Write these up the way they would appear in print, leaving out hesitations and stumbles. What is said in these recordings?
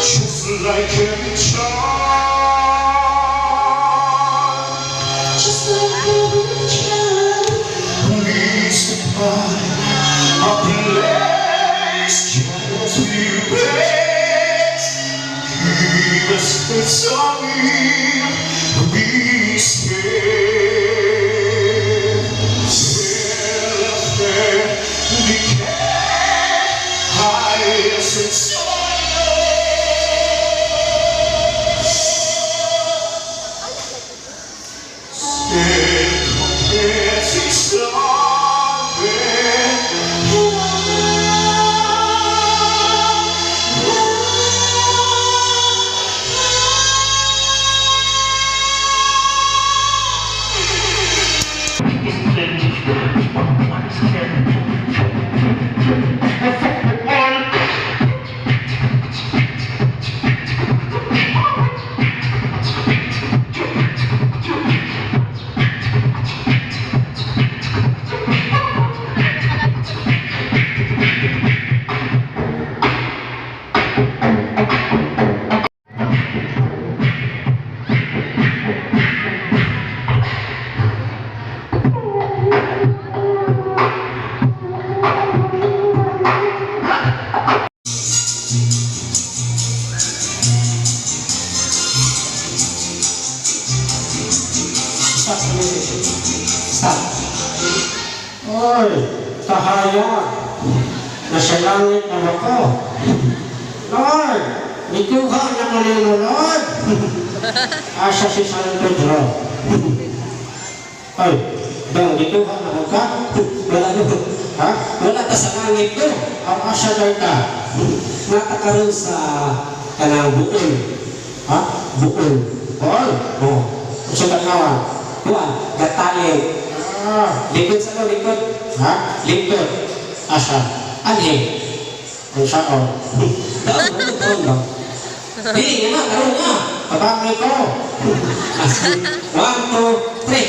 Just like every child, Just like every child, needs to find a place just to rest. Give us the be safe. Stop sa music. Stop. Oy, kahayag. Nasa langit na ako. Lord, ikuha na ko nimo, Lord. Asa si San Pedro. Ay, dong, gikuha na ko ka? Wala no. Ha? Wala ta sa langit ko. Ang asa daw ka? Nata karon sa kanang buol. Ha? Buol. Buol? Oh. Unsa ka nawa? Kuan, gatayin. Ah, likod sa no, likod. Ha? Likod. Asa? Anhi? Unsa o? Daon, daon, daon, daon. Dili nga na, karon nga. Tabangay ko. As one, two, three.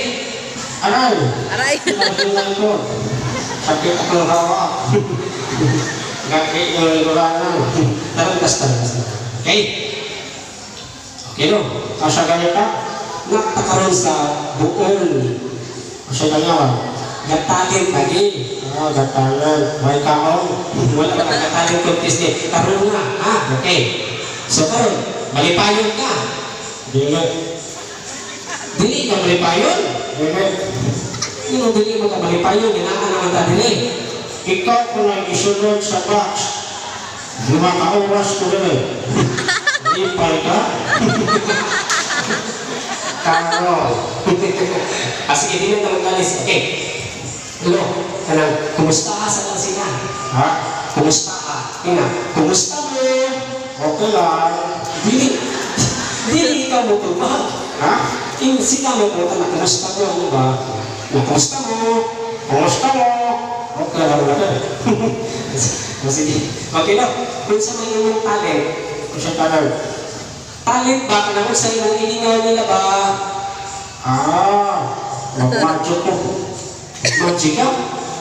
Aray! Aray. Pinahilan ko. Sakit ako ng hawa. Gaki yung lingkuranan. Tarong tas, tarong tas. Okay? Okay no? Asa ganito? Nagtakaroon sa buol. Asa ganyan? Gatagin lagi. Ah, gatagin. May kaon. Wala ka gatagin contest ni. Karoon na. Ha? Okay. So karon, malipayon ka. Dili. Dili ka malipayon. Dili. Yung dili mo ka malipayon, ginaan naman ta dili. Ikaw ko lang isunod sa box. 5 ka oras ko rin eh. Lipay ka? Karo. Ah, sige, di na magkalis. Okay. Hello, kanang, kumusta ka sa lang sila? Ha? Kumusta ka? Ina, kumusta mo? Okay lang. Dili, dili ikaw mo tubag. Ha? Yung sila mo po, na kumusta mo, ano ba? Na kumusta mo? Kumusta mo? Okay lang na. O, sige. Okay lang. Kung sa may imong talent, Unsa talent? Talent ba? Kanang sa imong ilingaw nila ba? Ah, mag-magic ko. Magic ka?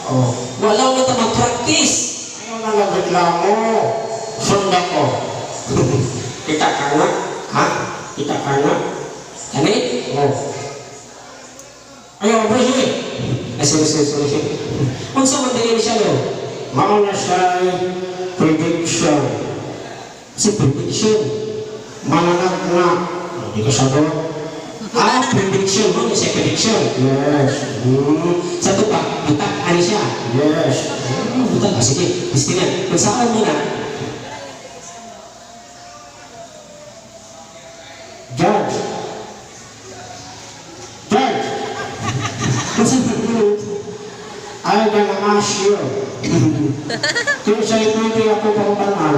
Oh. Wala mo ta mag-practice. Ayaw na nagreklamo. Sunda ko. Kita ka nga. Ha? Kita ka nga. Kani? Oh. Ayaw, busy. Ay, sorry, sorry, sorry. Unsa man dili siya no? Mao na siya prediction. Si prediction. Mananag na. Hindi ka sagot. Ah, prediction mo siya prediction. Yes. Sa to pa, butak ani siya. Yes. Butak. Ah, sige, Christina. Kung saan mo na? Judge. Judge, Kung saan mo? I gonna ask you. Kung sa pwede ako pangutanan.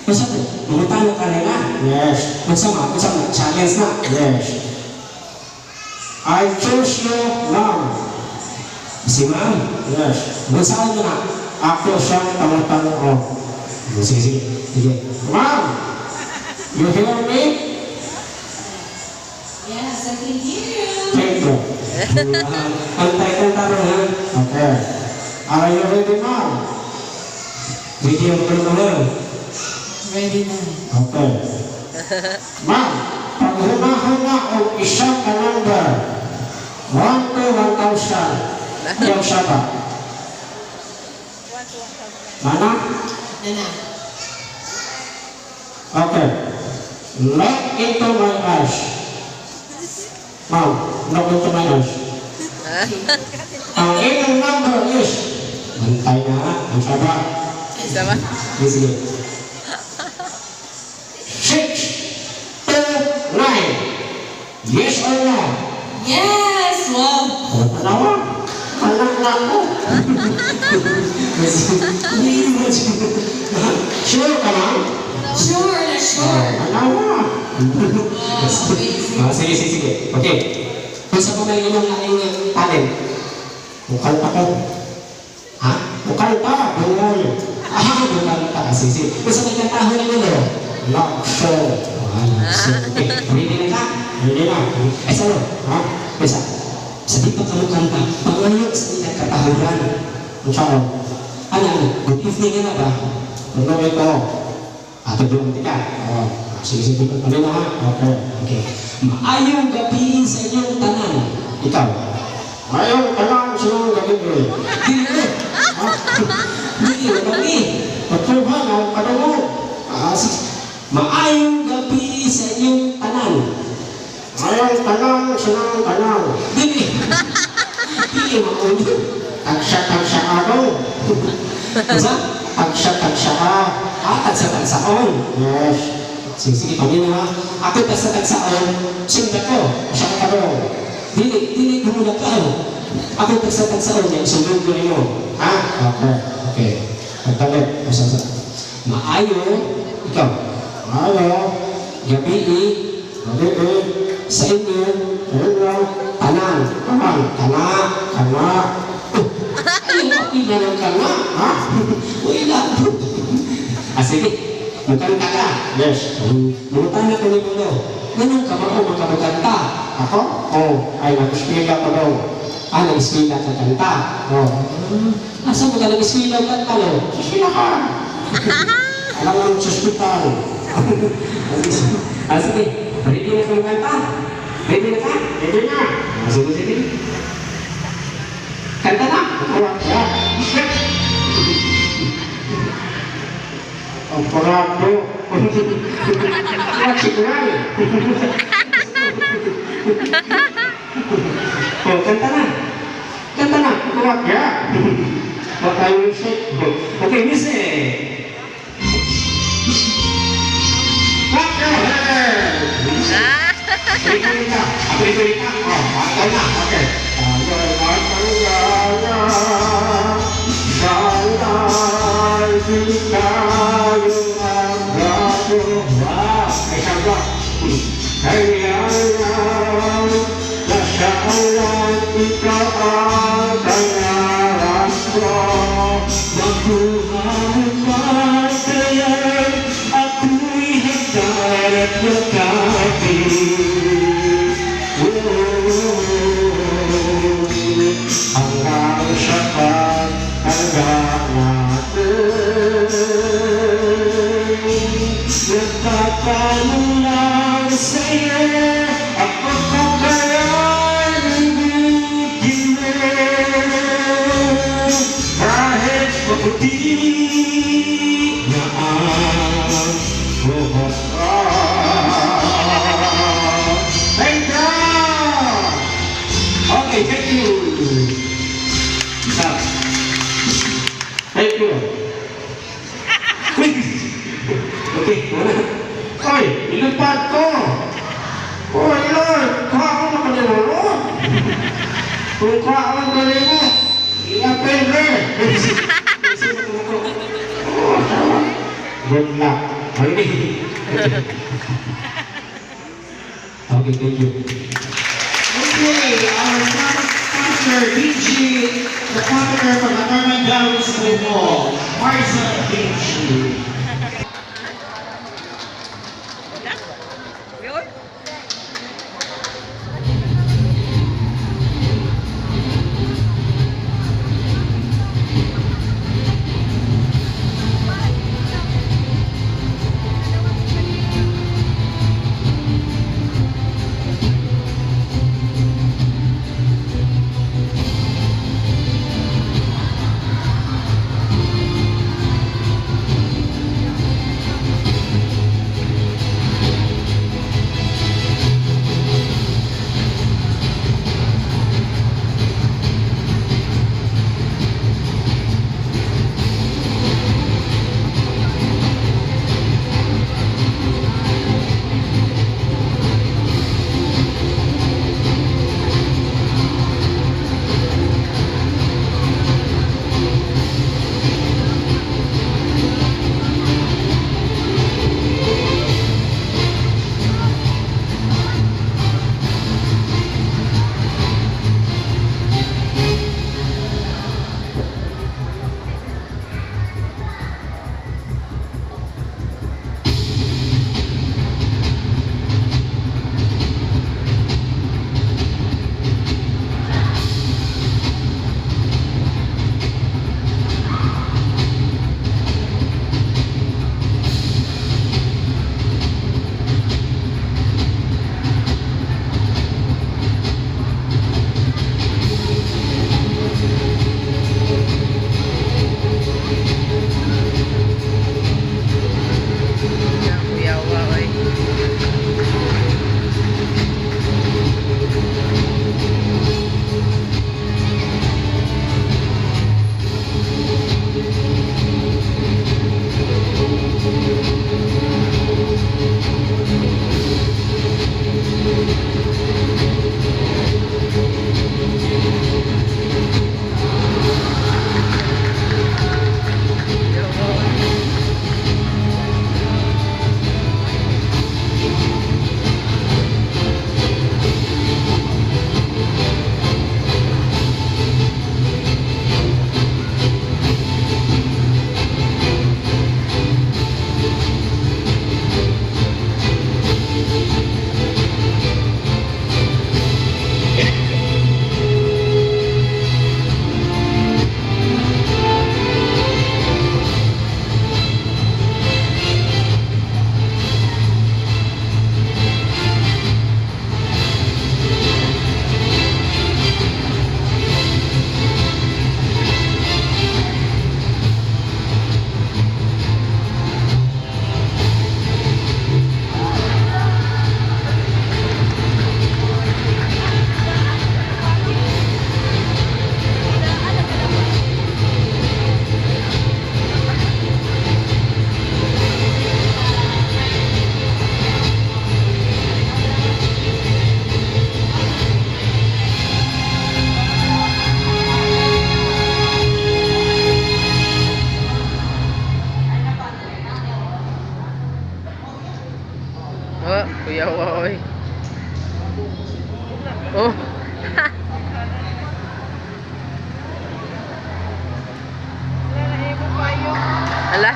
Kung saan? Mangutana ka nila. Yes. Kung saan ma? Kung saan ma? Challenge na. Yes. I choose you, ma'am. Si ma'am. Yes. Kung saan mo na? Ako siyang pangutanon. Sige, sige. Sige. Ma'am, you hear me? Yes, I can hear you. Thank you. Ang title taro ha? Okay. Are you ready, ma'am? Ready ang mo. Ready na. Okay. Ma'am, pag humahuna og isa ka number, 1 to 1,000, yung siya ba? Mana? Nana. Okay. Look into my eyes. Ma'am, look into my eyes. Ang inyong number is, Bantay na ha? ang saba, Sama. Sige, sige. 6, 2, 9. Yes or no? Yes! Wow! Tanawa? Anak na ako. Sure ka, ma'am? Sure na sure. Tanawa. Wow, amazing. Ah, sige, sige, sige. Okay. Kung sa may inyong aking talent, Bukal pa ko. Ha? Bukal pa. Bungol. Ah, bukal pa. Sige, sige. Kung sa may kantahon ninyo, no? Love song. Ah, so, okay. Ready na ka? Hindi na. Ay, sa ano? Ha? Ay, sa di pa ka kanta, pangayo sa inyong katahuran. Ang saan? Ano, ano? Good evening na ba? Ano ito? Ah, tudungan ka. Oh. Ah, sige, sige. Ano na ha? Okay. Okay. Maayong gabi sa inyong tanan. Ikaw. Ngayon, tanan silang gabi. Dili. Ha? Dili, gabi. Pagtuhan ang kadungog. Ah, sige. Maayong gabi sa inyong tanan. Ngayon, tanan silang tanan. Dili. Dili, maulo. Tagsa-tagsa ako. Ano? Tagsa-tagsa ka. Ah, tagsa-tagsaon. Yes. Sige, sige, pamina ha. Ako tagsa-tagsaon, sunda ko. Sa kadungog. Dili, dili gumula ka. Ako tagsa-tagsaon niya, sundog ko nimo. Ha? Okay. Okay. Pagdalit. Asa sa Maayo, ikaw. Ayo. Gabi Gabi sa inyo, Inyo. tanan. Tanan. Kana. Kana. Ay, ila ng kana. Ha? Wala. Ah, sige. Mukanta ka. Yes. Mangutana ko nimo no. Nganong ka mao makamukanta? Ako? Oh, Ay, nag-eskwela ko daw. Ah, nag-eskwela ka kanta. Oh. Asa mo ka nag-eskwela kanta no? Sa sila ka. Alam mo sa ospital. Ah, sige. Ready na ka kanta? Ready na ka? Hindi na. Ah, sige, sige. Kanta na. Wala siya. Ang parado. Wala signal. Oh, kanta na. Kanta na. Wala siya. Wala music. Okay, music. Clap your hands. Ready ka. Ready ka. Oh, kanta na. Okay. Tayo'y matangala, sana'y di tayo ko. Wow, ay sabi. Kaya nasa alam ikaw ang pangarap ko. Makuha mo man kaya ako'y handa at yakapin. Oh, hanggang sa pagtanda natin, nagkakanulang sa'yo, ako ko kaya ibigin mo. Kahit maputi na ang buhok ko. Thank you! Okay, thank you. Stop. Thank you. Okay, wala. Oy, ilupad ko. Oy, Lord, kaon na kanila, Lord. Kung kaon ka mo, iapel re. Oh, sama. Good luck. Okay. Okay, thank you. Okay, our sponsor, DG, the founder from the Carmen Gallery School, Marcel DG. Oh, kuya oy. Oh. Hala.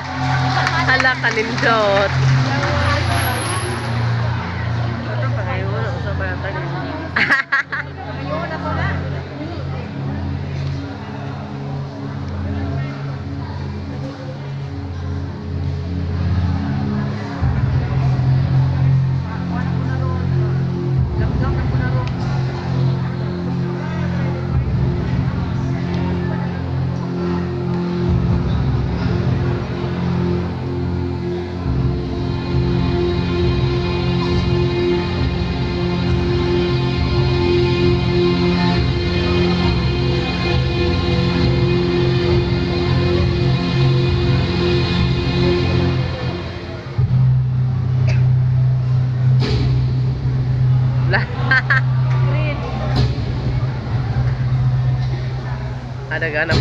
Hala kanindot. Hala. Ada ganap.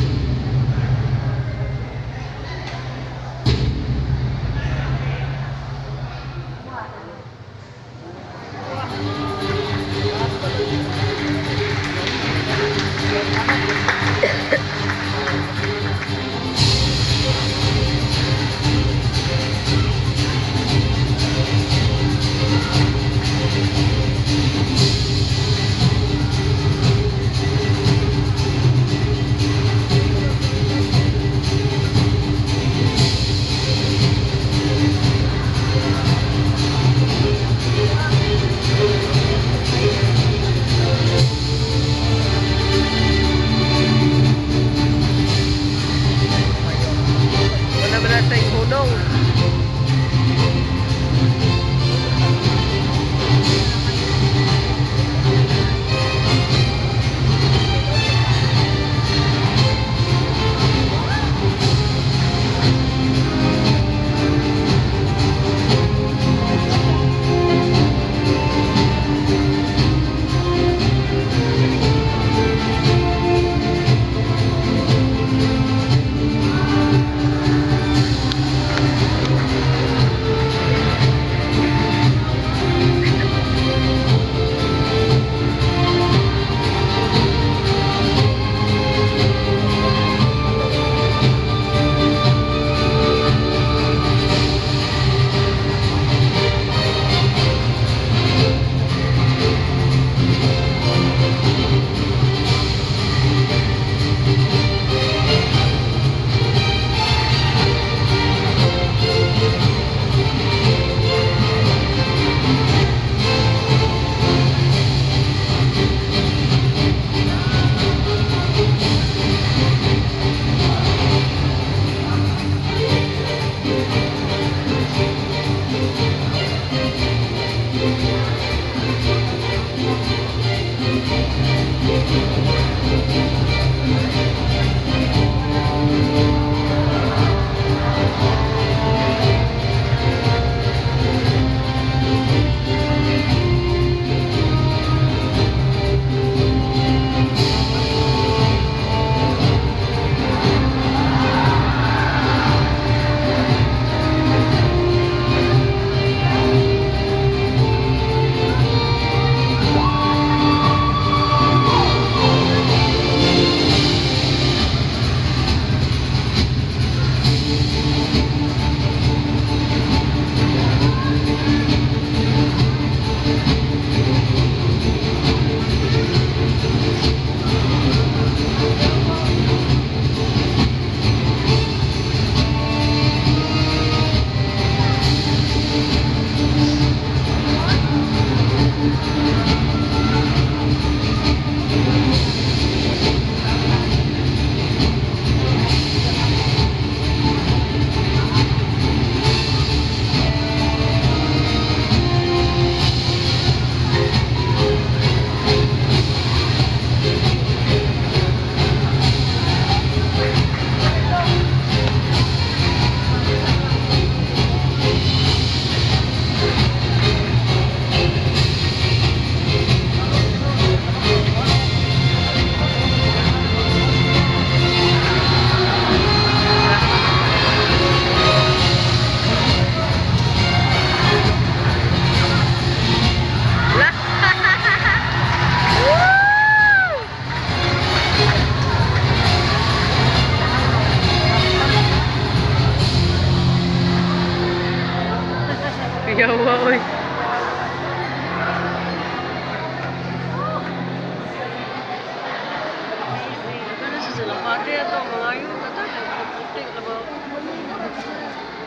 Kuyawa, oy.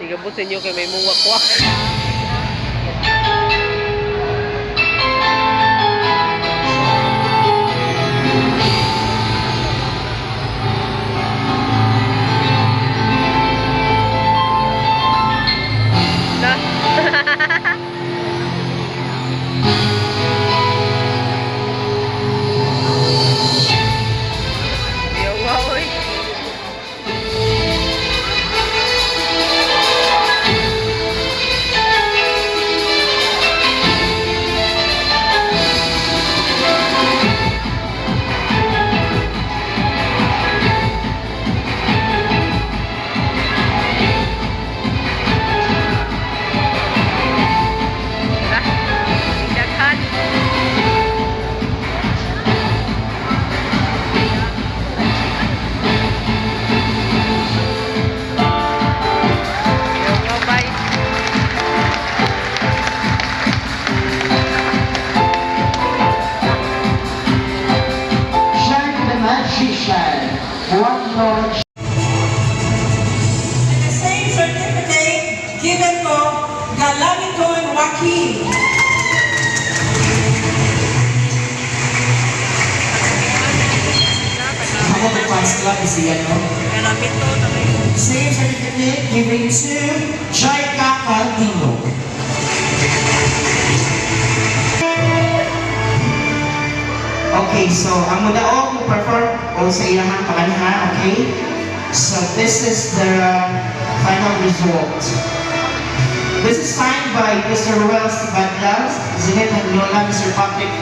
Tigabot sa inyo kay may muwakwak. Na. Yawa, oy. Na. Daghan. Yawa, bye. Shark the Magician. One Lord. And the same certificate given to Galamiton Joaquin. Ako may fans club, siya, no? Same certificate given to Jaika Caldino. Okay, so ang mudaog mo perform o sa ilahang pakanha, okay? So this is the final result. This is signed by Mr. Ruel Sibadlas, Zenit Hanyola, Mr. Patrick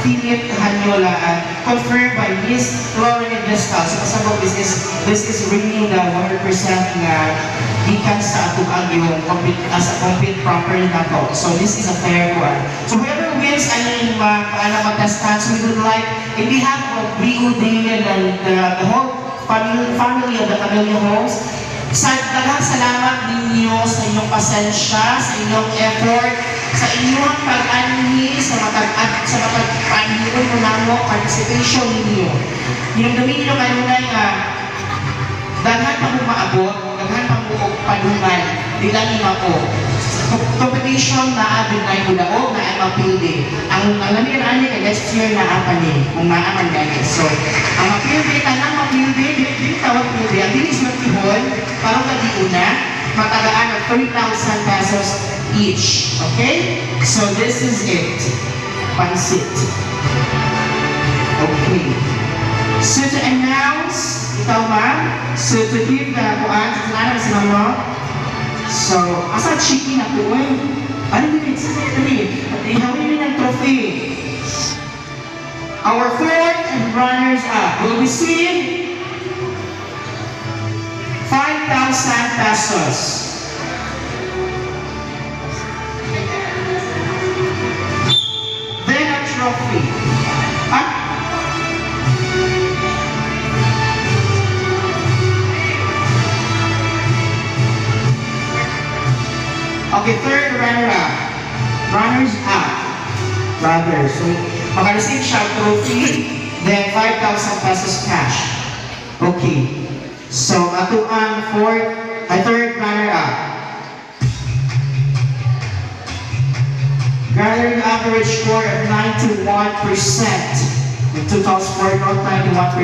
Philip Hanyola, and confirmed by Miss Lauren Vesta. So kasabot, this is really the 100% nga gikan sa atong yung complete, as a complete properly na to. So this is a fair one. So whoever wins ay mga contestants, we would like, in behalf of BOD and the whole family of the Camilla Homes, sa daghang salamat ninyo sa inyong pasensya, sa inyong effort, sa inyong pag-anhi, sa matag panhiron mo namo participation ninyo. Hinumdumin ninyo kanunay nga daghan pa mo maabot, daghan pa mo og padungan, di lang ni mao. Competition na adun na imudaog na ay mapildi. Ang lamin ani kay next year na pa ni kung naa man gani. So, ang mapildi tanang mapildi dili dili tawag pildi. Ang dili swertihon parang kadiuna matagaan og 3,000 pesos each. Okay? So this is it. Pansit. Okay. So to announce, ikaw ma'am, so to give the kuan, sa tanaw sa mama. So, asa chicken na po eh? Ano din ito? Ihawin ng trophy. Our fourth runners-up will receive 5,000 pesos. Then a trophy. Ah? Okay, third runner-up. Runners up. Rather. So, makareceive siya og trophy, then 5,000 pesos cash. Okay. So, ato ang fourth, ay third runner-up. Gathering average score of 91%. The total score of 91%.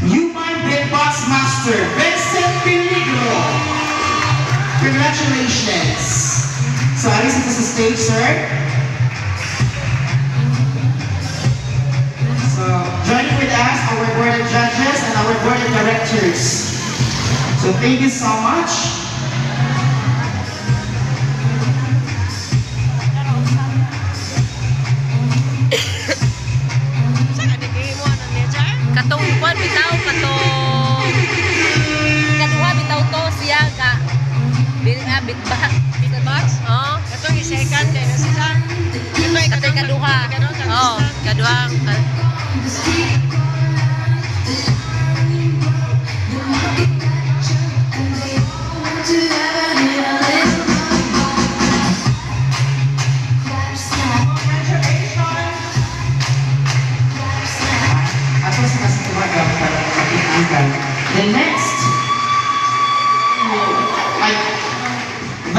Human Beatbox Master, Vincent Peligro. Congratulations. So, alis ito sa stage, sir. So, joining with us, our board of judges and our board of directors. So, thank you so much. Katong kwan bitaw katong kaduha bitaw to siya ka bit ba Beatbox? Oh, Katong i-second kay na sila. Katong katong kaduha. Oh, kaduha.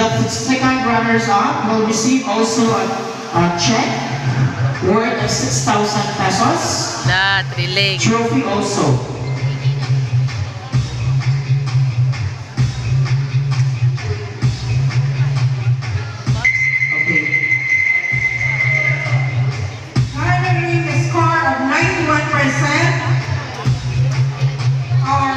The second runners-up will receive also a check worth of 6,000 pesos. Na, thrilling. Trophy also. Okay. Garnering a score of 91% or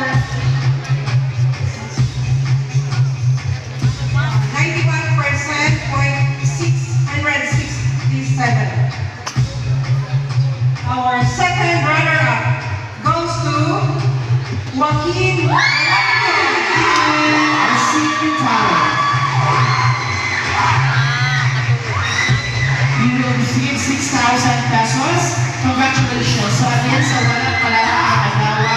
91.667. Our second runner-up goes to Joaquin. Our senior talent. You will receive 6,000 pesos. Congratulations. So again, sa wala pala nakakagawa,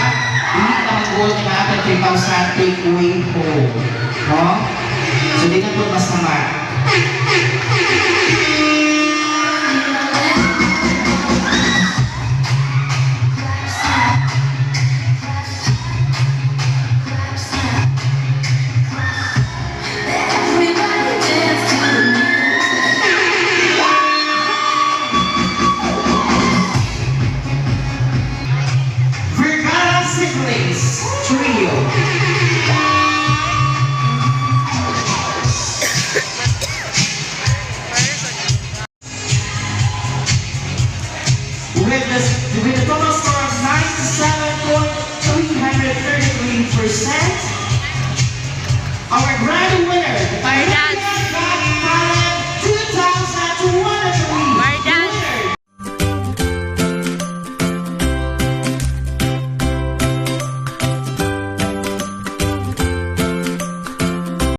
hindi na mag-goal na 3,000 take away home. No? So di na po masama. Everybody dance to the music. Vergara Siblings Trio. With the total score of 97.333%,